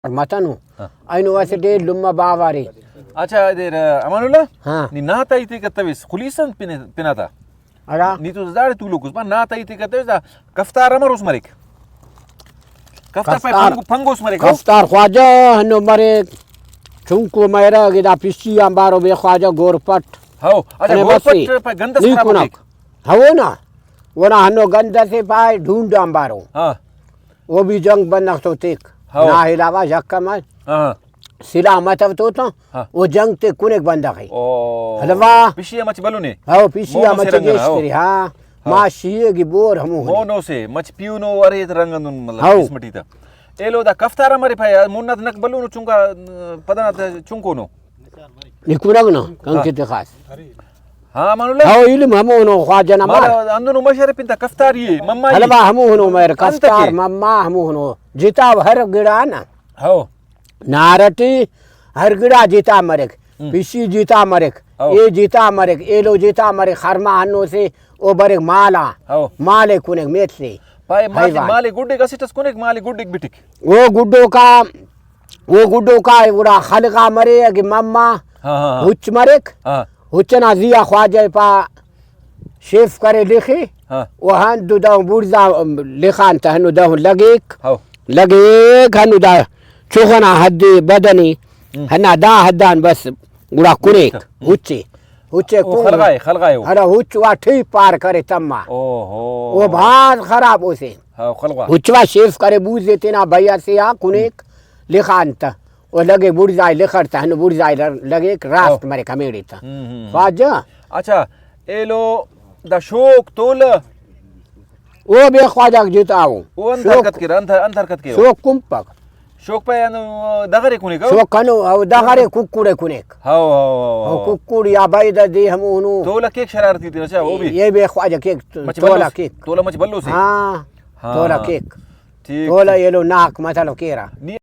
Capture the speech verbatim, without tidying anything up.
متنو۔ ہاں۔ اینو اسہ ڈیہہ لمہ باوہ ارے۔ اچھا، ادھر، امان اللہ، ہاں۔ نی نعت آ ہیتے کتویس، خلیسن پن-، پناتا۔ ہرا؟ نی تو داڑے تولوکس، پا نعت آ ہیتے کتویس، دا کفتار امروس مریک؟ کفتار پائے کفتار، پنگو-، پنگوس مریک، ہو؟ کفتار خواجہ ہنو مریک، چنکو مریک، ادا پشی آنبارو بے خواجہ گورپٹ۔ ہو، اچھا، کنے بس گورپٹ پائے گندس نی خراب کنک۔ مریک۔ ہو نا، اونا ہنو گند اسے پائے ڈھونڈ آنبارو۔ ہاں۔ او بھی جنگ بندغ تو تیک۔ ہو۔ نا علاوہ یکہ مس۔ ہاں۔ سلاح متو تو تا، ہاں۔ او جنگ تے کنیک بندغ ءِ۔ او۔ ہلوا۔ پشی آ مچ بھلو نے؟ ہو، پشی آ مو مسہ مچ رنگ نا، ہو۔ گیشتری، ہاں۔ ہاں۔ ما شیئے گی بور ہمو ہنے۔ مونو سے، مچ پیونو ارے رنگ اندن، مطلب، ہو۔ قسمٹی تا۔ ایلو دا کفتار امر پائے، مون نا نک بھلو نو چنکا، پدنا تا چنکو نو۔ نی کنگ نا، کن ہاں۔ کتے خاص۔ ہاں، امان اللہ۔ ہو، علم ہمو ہنو خواجہ نا مار۔ مار، اندنو مشرف انت کفتاری اے، مما اے۔ ہلوا ہمو ہنو میر، انت کفتار، کے؟ مما ہمو ہنو۔ جتا ہر گڑا نا۔ ہو۔ نار ٹی ہر گڑا جتا مریک، ہم۔ پشی جتا مریک، ہو۔ اے جتا مریک، ایلو جتا مریک، خرما ہنو سے او بریک مالا، ہو۔ مالے کنیک میت سے۔ پائے مالے، حیوان۔ مالے گڈک اسٹ اس کنیک، مالے گڈک بٹک۔ او گڈوکا، او گڈوکا گڑا خلغا مرے اگہ مما ہاں، ہاں، ہاں۔ ہچ مریک، ہاں۔ ہچ ئنا زیہا خواجہ پا شیف کرے لخے، ہاں۔ و ہندن دہن بڑزا لخان تہ ہندن دہن لگیک، ہو۔ لگیک ہندن دا چغ ئنا حد بدنی، ہم۔ ہندا دا حد آن بس گڑا کنیک، ہم۔ ہچ ئے، ہچ ئے او کن۔ خلغا ئے، خلغا ئے او۔ ہرا ہچ وا ٹھیپ پار کرے تما۔ او ہو۔ او بھاز خراب او سے۔ ہاں، خلغا۔ ہچ وا شیف کرے بوزے تینا بھئی سے آ کنیک، ہم۔ لخان تہ۔ و لگے بڑزائے لخر تہ ہندن بڑزائے لگیک راست ہو۔ مریک ہمیڑے تہ۔ ہم، ہم، ہم۔ خواجہ۔ اچھا، ایلو دا شوک تولہ۔ او بے خواجہ جتا او۔ او انت شوک۔ حرکت کیرہ، انت، انت حرکت کیرہ؟ شوک کمپک۔ شوک پائے ہندن دغرے کنیک، ہو؟ شوک کنو، او دغرے ککڑے کنیک۔ ہو، ہو، ہو، او ہو۔ ککڑ یا بید دے ہمو ہنو۔ تولہ کیک شرارتی تینا، اچھا، او بھی۔ اے بے خواجہ کیک، مچ تولہ بھلو سے۔ کیک۔ تولہ مچ بھلو سے۔ ہاں، ہاں، تولہ ہاں۔ کیک۔ ٹھیک، تولہ ٹھیک۔ ایلو ناک مطلب کیرہ۔ نی